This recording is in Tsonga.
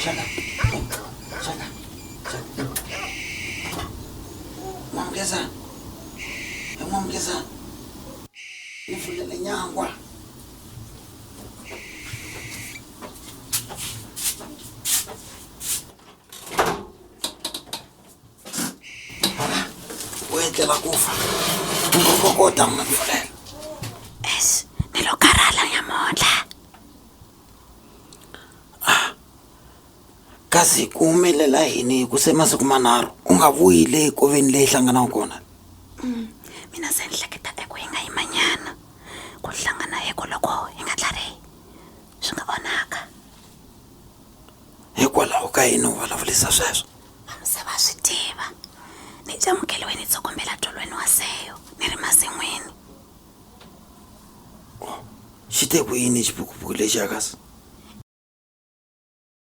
Xaka. Xaka. Xaka. N'wamukeza. N'wamukeza. Ni pfulele nyangwa. U etlela ku fa. U nga kokota u nga pfulela. Eish, ni lo karhala nyamuntlha. Kasi ku humelela yini ku se masiku manharhu u nga vuyi le koveni leyi hlanganaka kona? Mina se ni hleketa eku hi nga yimanyana ku hlangana hi ku loko hi nga tlharihi swi nga onhaka. Hikwalaho ka yini u vulavurisa sweswo? Vanhu se va swi tiva. Ni camukeliwe ni tsokombela tolweni wa seyo ni ri masin'wini. Xi te ku yini xiphukuphuku lexiya kasi?